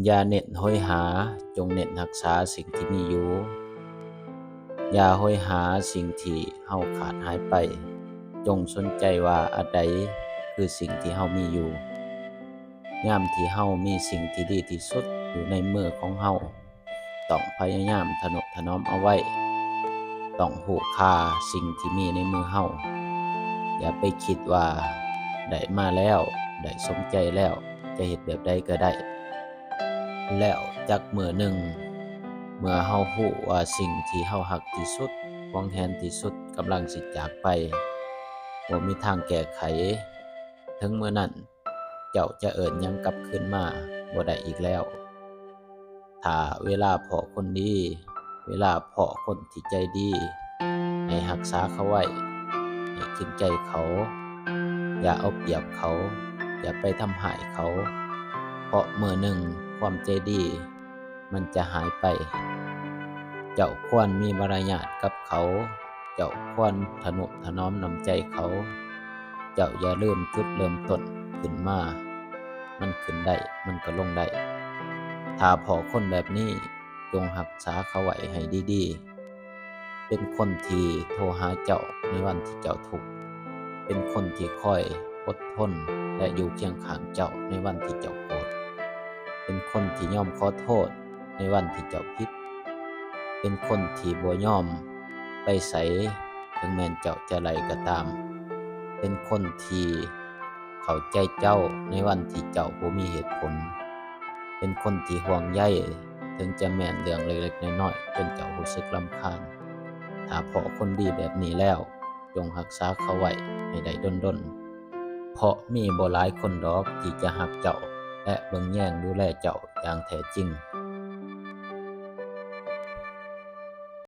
ຢ່າເນັ້ນໂຫຍຫາ, ຈົ່ງເນັ້ນຮັກສາສິ່ງທີ່ມີຢູ່. ຢ່າໂຫຍຫາສິ່ງທີ່ເຮົາຂາດຫາຍໄປ, ຈົ່ງສົນໃຈວ່າອັນໃດຄືສິ່ງທີ່ເຮົາມີຢູ່. ຍາມທີ່ເຮົາມີສິ່ງທີ່ດີທີ່ສຸດຢູ່ໃນມືຂອງເຮົາ, ຕ້ອງພະຍາຍາມທະນຸຖະໜອມເອົາໄວ້. ຕ້ອງຮູ້ຄ່າສິ່ງທີ່ມີໃນມືເຮົາ. ຢ່າໄປຄິດວ່າໄດ້ມາແລ້ວ, ໄດ້ສົມໃຈແລ້ວ, ຈະເຮັດແບບໃດກໍໄດ້. ແລ້ວຈັກມື້ໜຶ່ງ, ເມື່ອເຮົາຮູ້ວ່າສິ່ງທີ່ເຮົາຮັກທີ່ສຸດ, ຫວງແຫນທີ່ສຸດກຳລັງຊິຈາກໄປ, ບໍ່ມີທາງແກ້ໄຂ, ເຖິງມື້ນັ້ນເຈົ້າຈະເອີ້ນຫຍັງກັບຄືນມາບໍ່ໄດ້ອີກແລ້ວ. ຖ້າເວລາພໍ້ຄົນດີ, ເວລາພໍ້ຄົນທີ່ໃຈດີ, ໃຫ້ຮັກສາເຂົາໄວ້, ໃຫ້ຈິງໃຈເຂົາ, ຢ່າເອົາປຽບເຂົາ, ຢ່າໄປທຳຮ້າຍເຂົາ, ເພາະມື້ໜຶ່ງຄວາມໃຈດີມັນຈະຫາຍໄປ. ເຈົ້າຄວນມີມາລະຍາດກັບເຂົາ, ເຈົ້າຄວນທະນຸຖະໜອມນ້ຳໃຈເຂົາ. ເຈົ້າຢ່າລືມຈຸດເລີ່ມຕົ້ນຂຶ້ນມາ, ມັນຂຶ້ນໄດ້, ມັນກໍລົງໄດ້. ຖ້າພໍ້ຄົນແບບນີ້, ຈົ່ງຮັກສາເຂົາໄວ້ໃຫ້ດີໆ. ເປັນຄົນທີ່ໂທຫາເຈົ້າໃນວັນທີ່ເຈົ້າທຸກ, ເປັນຄົນທີ່ຄອຍອົດທົນ ແລະ ຢູ່ຄຽງຂ້າງເຈົ້າໃນວັນທີ່ເຈົ້າໂກດ, ເປັນຄົນທີ່ຍອມຂໍໂທດໃນວັນທີ່ເຈົ້າຜິດ, ເປັນຄົນທີ່ບໍ່ຍອມໄປໃສ ເຖິງແມ່ນເຈົ້າຈະໄລ່ກໍຕາມ, ເປັນຄົນທີ່ເຂົ້າໃຈເຈົ້າໃນວັນທີ່ເຈົ້າບໍ່ມີເຫດຜົນ, ເປັນຄົນທີ່ຫ່ວງໃຍ ເຖິງຈະແມ່ນເລື່ອງເລັກໆນ້ອຍໆ ຈົນເຈົ້າຮູ້ສຶກລຳຄານ. ຖ້າພໍ້ຄົນດີແບບນີ້ແລ້ວ, ຈົ່ງຮັກສາເຂົາໄວ້ໃຫ້ໄດ້ດົນໆ, ເພາະມີບໍ່ຫຼາຍຄົນດອກທີ່ຈະຮັກເຈົ້າ ແລະ ເບິ່ງແຍງດູແລເຈົ້າຢ່າງແທ້ຈິງ.